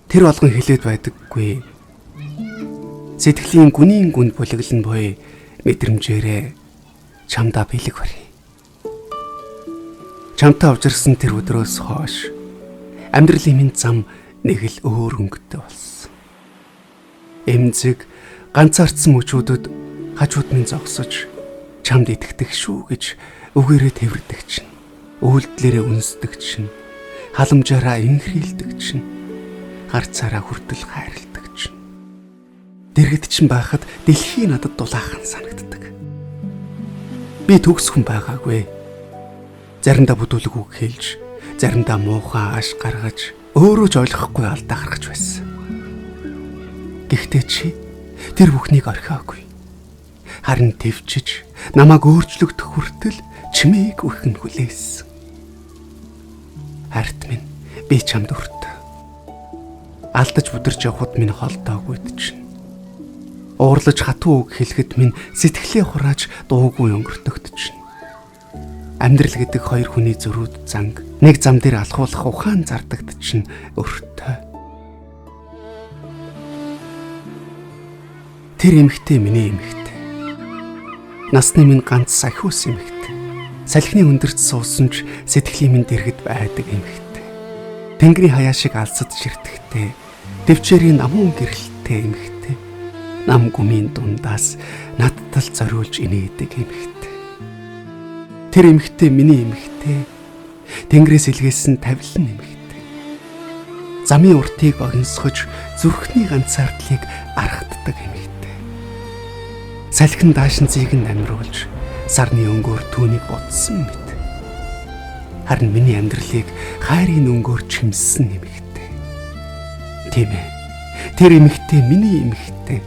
Тэр болгон хилээд байдаггүй. Сэтгэлийн гүнийн гүнд булиглан буй мэдрэмжээрээ чамдаа бэлэг барья. Чамтай ужирсан тэр өдрөөс хойш амьдралын минь зам нэг л өөр өнгөтэй болсон. Эмзэг ганцаардсан мөчүүдэд хажууд минь зогсож чамд итгэдэг шүү гэж үгээрээ тэвэрдэг чинь, үйлдэлээрээ үнсдэг чинь, халамжаараа инхрийлдэг чинь, харцаараа хүртэл хайрладаг чинь. Дэргэд чинь байхад дэлхий надад дулаахан санагддаг. Би төгс хүн байгаагүй. Заримдаа бүдүүлэг үг хэлж, заримдаа муухай аш гаргаж, өөрөө ч ойлгохгүй алдаа гаргаж байсан. Гэхдээ чи тэр бүхнийг орхиогүй. Харин тэвчиж намайг өөрчлөгдөх хүртэл чимээг үхэн хүлээсэн. Харт минь, би чамд өртөө. Алдаж бүдэрч явхад минь холдоогүйд чинь. Уурлаж хатуу үг хэлэхэд минь сэтгэлээ хурааж дуугүй өнгөртөгт чинь. Амьдрал гэдэг хоёр хүний зөрүүд занг нэг зам дээр алхуулах ухаан зардагд чинь өртөө. Тэр эмэгтэй миний эмэгтэй. Насны минь ганц сахиус эмэгтэй. Салхины өндөрт суусан ч сэтгэлийн минь дэргэд байдаг эмэгтэй. Тэнгэрийн хаяа шиг алсад ширтэхтэй, төвчээрийн намун гэрэлтэй эмэгтэй. Нам гүмийн дундаас надад л зориулж инээдэг эмэгтэй. Тэр эмэгтэй миний эмэгтэй. Тэнгэрээс илгээсэн тавилан эмэгтэй. Замын уртыг огносгож зүрхний ганцаардлыг аргатдаг эмэгтэй. Салхин даашинзыг нь амруулж сарны өнгөөр түүнийг бодсон мэт. Харин миний амьдралыг хайрын өнгөөр чимсэн эмэгтэй. Тийм ээ. Тэр эмэгтэй миний эмэгтэй.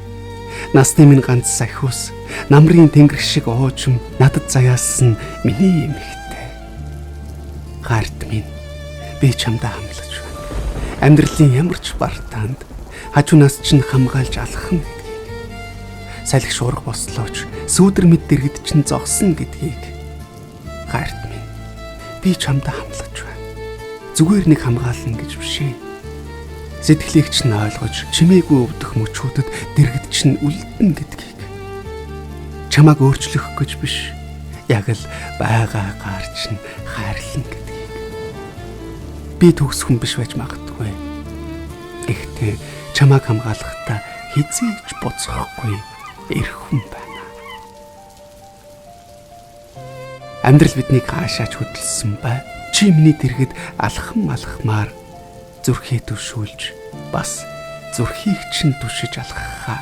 Насны минь ганц сахиус, намрын тэнгэр шиг уужим надад заяасан миний эмэгтэй. Гарт минь, би чамдаа хамлаж байна. Амьдралын ямар ч бартаанд хажуунаас чинь хамгаалж алхах нь гэдгийг. Салхи шуурга бослооч сүүдэр мэд дэргэд чинь зогсон гэдгийг. Гарт минь, би чамдаа хамлаж байна. Зүгээр нэг хамгаална гэж биш ээ. Сэтгэлийг чинь ойлгож чимээгүй өвдөх мөчүүдэд дэргэд чинь үлдэн гэдгийг. Чамааг өөрчлөх гэж биш. Яг л байгаагаар чинь хайрлана гэдгийг. Би төгс хүн биш байж магадгүй. Гэхдээ чамааг хамгаалахдаа хэзээ ч буцахгүй эрх хүн байна. Амьдрал биднийг хаашаач хөдөлсөн бай. Чи миний дэргэд алхам алхмаар зүрхээ түшүүлж бас зүрхийг чинь түшиж алхахаа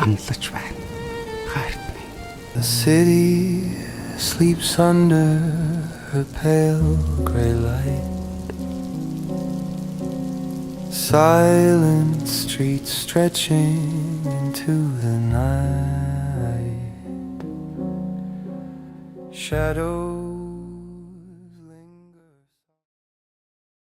амлаж байна. Хайрт минь. The city sleeps under her pale gray light. Silent streets stretching into the night. Shadows